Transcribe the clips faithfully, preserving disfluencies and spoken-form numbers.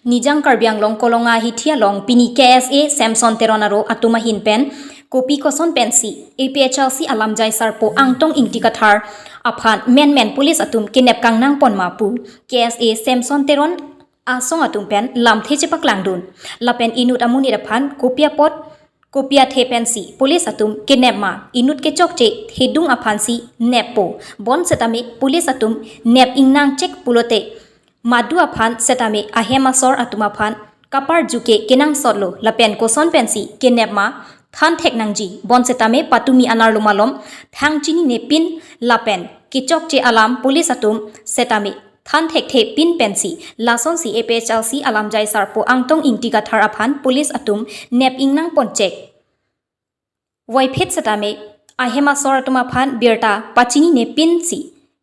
Nijang Karbi Anglong Kolonga hithi along pini K S A Samson Teron aro atum ahin pen kopi koson pensi A P H L C alamjai sarpo Angtong Ingti Kathar aphan menmen police atum kenep kangnang pon ma pu K S A Samson Teron asong atum pen lamthe chepaklangdun. Lapen inut amonit aphan kopi apot kopi athe pensi police atum kenep ma, inut kechokche thedung aphansi neppo. Bonsetame police atum nep ingnang chek pulote madu aphan setame ahem asor atum aphan kaparju ke kenangsotlo, lapen koson pensi kenep ma than thek nangji. Bonsetame patumi anerlo malom thang chinine pin lapen kechokche alam police atum setame than thekthe pin pensi lasonsi A P H L C alamjai sarpo Angtong Ingti Kathar aphan police atum nep ingnang pon chek. Voiphit setame ahem asor atum aphan birta pachinine pinsi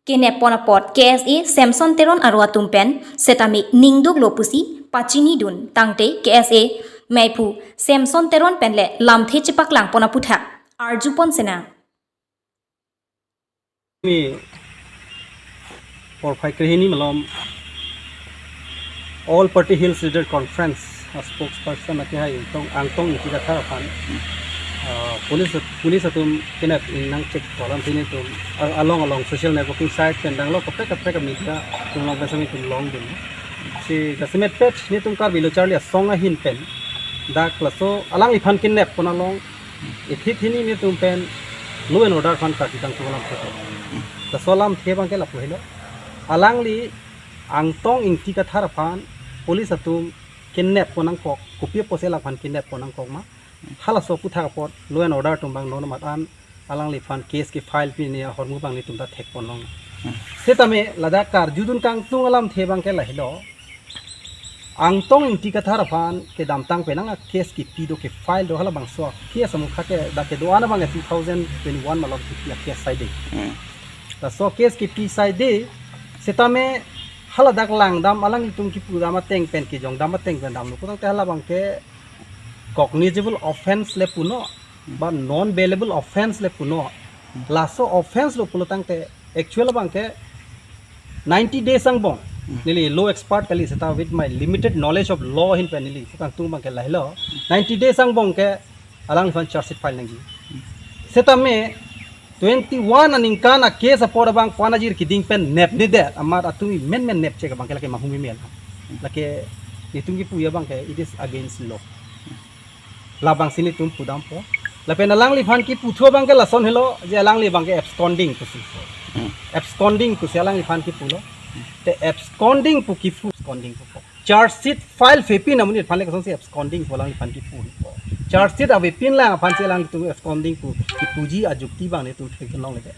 kenep pon apot K S A Samson Teron aro atum pen setame ningduklo pusi pachinidun tangte K S A meiphu Samson Teron pen le lamthe chepaklang pon aputhak arju pon sena. Ni porphai krehini malom All Party Hills Leader Conference a spokesperson akehai Angtong Angtong Ingti Kathar aphan ah, police police atum kenep ingnang chek kolam tini atum a- along along social networking site pen danglo kaprek kaprek media atum along pensi nelitum longdun. Si jasemet pet nelitum Karbi Lo Charli Asong ahin pen dak laso alangliphan kenep pon along ithit hini nelitum pen law and order aphan karju tangtung alamthe. Laso alamthe abangke lapu helo. Alangli Angtong Ingti Kathar aphan police atum kenep pon nangkok, kopi apotsi alangphan kenep pon nangkok ma. Halaso aputhak apot law and order atum abang non amat an alangliphan case ke file pine ahormu abang nelitum ta thek pon long. Setame ladak karjudun kangtung alamthe abangke lahelo. Angtong Ingti Kathar aphan kedamtang penang a case kipi do, ke file do, halabangso a case amukha ke dak kedo-an abang two thousand twenty-one malom kipi a case saide. Hmm. Laso case kipi saide setame haladak langdam alanglitum kipudam ateng pen kejongdam ateng pen damlo. Putangte halabangke cognizable offence le punon ba non bailable offence le punon. Laso offence lo pulotangte actual abangke ninety days angbong. Hmm. Neli law expert kali seta with my limited knowledge of law ahin pen neli kangtung abangke lahelo. Ninety days angbong ke alangliphan charge sheet file nangji. Setame twenty-one aningkan a case apor abang ko-an ajir kiding pen nepnedet amat atum menmen nep chek abangke lake mahumi mel. Lake nelitum kipuji abangke it is against law. Labangsi nelitum pudampo. Lapen alangliphan kiputhu abangke lason helo je alangli abangke absconding pusi. Hmm. Absconding pusi alangliphan kipulo. Te absconding pu kipu absconding pu. Charge sheet file vepin amonit aphan le kosonsi absconding pu alangliphan kipu. Charge sheet avepin lang aphansi alanglitum absconding pu kipuji ajukti abang nelitum theklongle.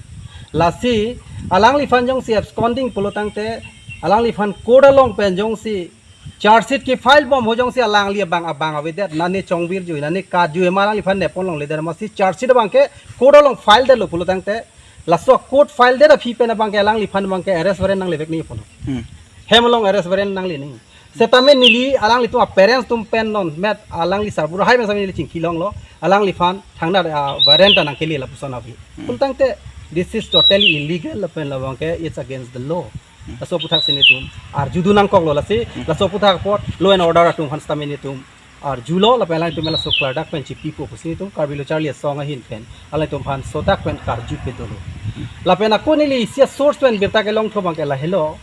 Lasi alangliphan jongsi absconding pulotangte alangliphan court along pen jongsi charge sheet ke file bom ho jongsi alangli abang abang avedet, nane chongvir jui, nane kat jui ma alangliphan nep pon longledet, amatsi charge sheet abangke court along file detlo pulotangte laso court file det aphi pen abangke alangliphan abangke arrest warrant nanglevek nangji pon. Hmm. Hem along arrest warrant nangle nangji. Setame neli alanglitum a parents atum pen non met alangli sarbura hai pen setame neli chingki longlo, alangliphan thangnat a warrant ta nangkele lapuson avi. Hmm. Pulotangte this is totally illegal lapen labangke it's against the law. Laso aputhak si nelitum arjudun nangkoklo lasi, laso aputhak apot law and order atum aphan setame nelitum arjulo lapen alangtum laso klardak pen chipipo pusi nelitum Karbi Lo Charli Asong ahin pen alangtum aphan sodak pen karju pedolo. Lapen ako neli isi a source pen birta kelongthu abangke lahelo.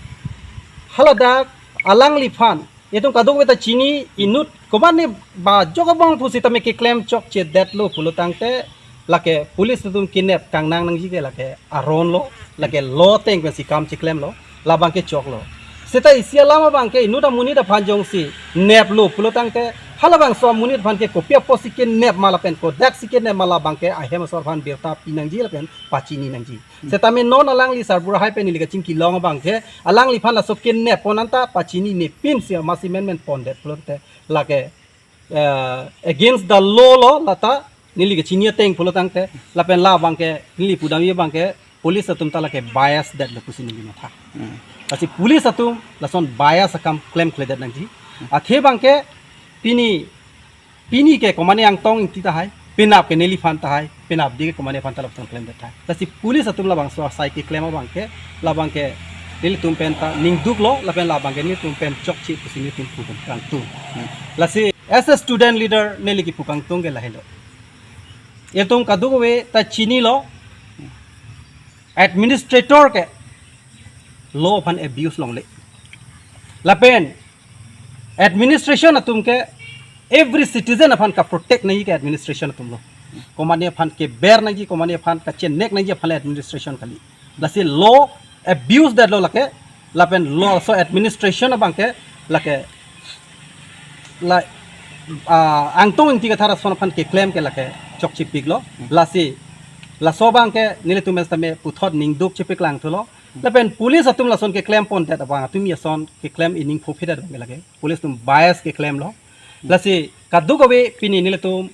Haladak alangliphan itum kadokave ta chini inut komatne ba jok abang pusitame keklem chokchedetlo pulotangte lake police atum kenep kangnang nangji ke lake aron lo, lake law ateng pensi kam cheklemlo, labangke choklo. Seta isi alam abangke inut amonit aphan jongsi neplo pulotangte halabangso amonit aphan ke kopi apotsi kenep ma lapen kodaksi kenep ma labangke ahem asor aphan birta pi nangji lapen pachini nangji. Setame non alangli sarbura hai pen neli kachingki long abangke alangliphan laso kenep pon anta pachinine pinsi amatsi menmen pondet pulote lake eh, against the law lo lata neli kachini ateng pulotangte lapen labangke neli pudamji abangke police atum ta lake bias detlo pusi neli matha. Hmm. Lasi police atum lason bias akam klemkledet nangji. Athe abangke pini pini ke komane Angtong Ingti tahai, penap ke neliphan tahai, penapdi ke komane aphan ta lapuson klemdet tahai. Lasi police atum labangso asai keklem abangke labangke nelitum pen ta ningduklo, lapen labang ke nelitum pen chokche pusi nelitum pu kangtung. Hmm. Lasi as a student leader neli kipu kangtung ke lahelo. Itum kadokave ta chinilo, administrator ke law aphan abuse longle. Lapen administration atum ke every citizen aphan kaprotect nangji ke administration atumlo. Komane aphan keber nangji, komane aphan kachenek nangji aphan le administration kali. Lasi law abuse detlo lake, lapen law also administration abang ke lake, la, ah, Angtong Ingti Kathar ason aphan keklem ke lake chokchipiklo. Lasi laso abang ke nelitum sitame puthot ningduk chipiklang thulo. Lapen police atum lason keklem pondet abang atum ason keklem ining phophedet abang ke lake police atum bias keklemlo. Lasi kadokave pini nelitum,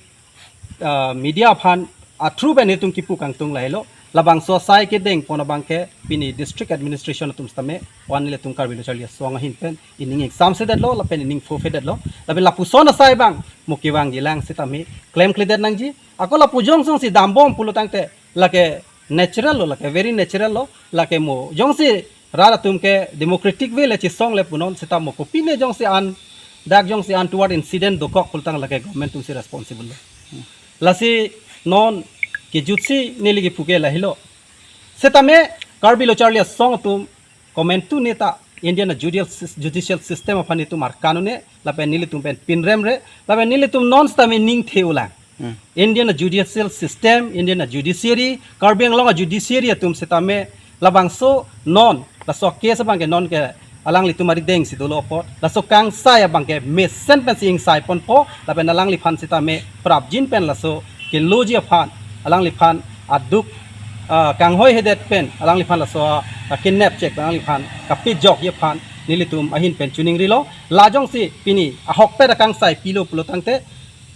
ah, media aphan a through pen nelitum kipu kangtung lahelo. Labangso asai kedeng pon abang ke pini district administration atum sitame wan nelitum Karbi Lo Charli Asong ahin pen ining ingsamsedetlo, lapen ining phophedet lo. Lapen lapuson asai abang mo kevangjilang sitame klemkledet nangji. Ako lapu jongsi dambom pulo tangte lake natural lo, lake very natural lo, lake mo jongsi rat atum ke democratic way le chesong le punon sita mo kopine jongsi an, dak jongsi untoward incident dokok pulo tang lake government atumsi responsible lo. Lasi non kejutsi neli kipu ke lahelo. Sitame Karbi Lo Charli Asong atum komantu neta Indian judicial sys-, judicial system aphan itum arkan un-e, lapen nelitum pen pinrem re, lapen nelitum non sitame ning the-ulang. Hmm. Indian judicial system, Indian judiciary, Karbi Anglong judiciary atum sitame labangso non laso case abang ke non ke alanglitum arideng si dolo apot, laso kangsai abang ke mesen pensi ingsai ponpo, lapen alangliphan sitame prapjin pen laso keloji aphan, alangliphan aduk, ah, kanghoi hedet pen alangliphan laso, ah, kidnap chek pen alangliphan kapejokji aphan nelitum ahin pen chiningrilo. La jongsi pini ahokpet akangsai pilo pulo tangte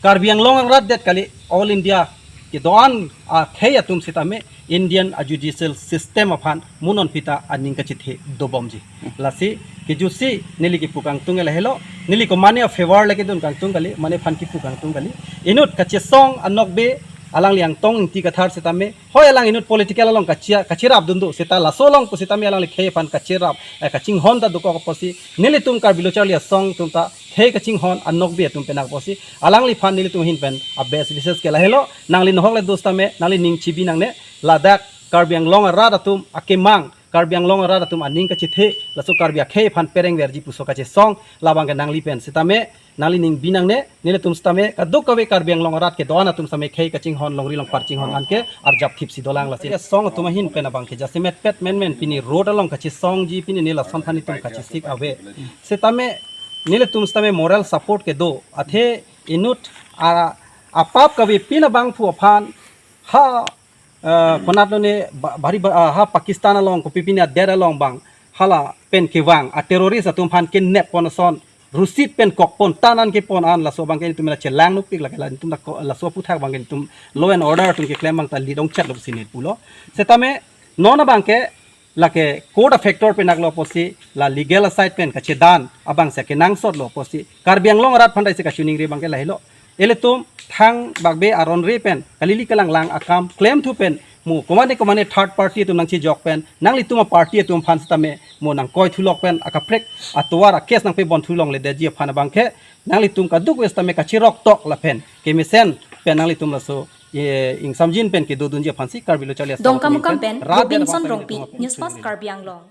Karbi Anglong arat det kali, all India kedo-an akhei atum sitame Indian judicial system aphan mo non pita aning kachethe dobomji. Lasi kejutsi neli kipu kangtung ke lahelo, neli komane afavor le kedun kangtung kali, mane aphan kipu kangtung kali. Inut kachesong anokbe alangli Angtong Ingti Kathar sitame, hoi alang inut political along kachia, kachirap dundu sita laso along pusitame alangli khei aphan kachirap, eh, kachinghon ta dokok apotsi, nelitum Karbi Lo Charli Asong atum ta khei kachinghon anokbe atum pen apotsi, alangliphan nelitum ahin pen a best wishes ke lahelo, nangli nohok le do sitame nangli ning chibi nangne, ladak Karbi Anglong arat atum akemang, Karbi Anglong arat atum aning kachethe, laso Karbi akhei aphan perengverji puso kachesong, labang ke nangli pen sitame, nangli ning bi nangne, nelitum sitame kadokave Karbi Anglong arat kedo-an atum sitame khei kachinghon, longri longpar chinghon anke arjap thipsi dolang. Lasi asong atum ahin pen abang ke jasemet pet menmen pini road along kachesongji, pini neli lason aphan itum kachesik ave. Sitame nelitum sitame moral support kedo, athe inut a, apap kave pin abangphu aphan ha, eh, konat lo ne ba-, bari ba-, ah, ha Pakistan along kopi pini adet along abang hala pen kevang a terrorist atum aphan kidnap pon ason, rusit pen kok pon, tan an kepon an, laso abang ke itum la chelang nupik lake la itum la ko-, laso aphuthak abang ke itum law and order atum keklem abang ta lidong chat lo sini pulo. Sitame non abang ke lake court a factor pen aklo apotsi, la legal aside pen kachedan abang si kenangsot lo apotsi, Karbi Anglong arat aphan ta isi kachiningri abang ke lahelo. Ilitum thangbak be aron re pen kalili kalanglang akam klemthu pen mo komane komane third party atum nangchejok pen nanglitum a party atum aphan sitame mo nangkoi thulok pen akaprek atovar a case nangpebon thu longledetji aphan abang ke nanglitum kadokave sitame kachirok tok lapen kemesen pen nanglitum laso, eh, ingsamjin pen kedodunji aphansi Karbi Lo Charli Asong Dongkamukam atum pen pen rat Robinson abang Rongpi, nelitum aphan News Fast chunri. Karbi Anglong.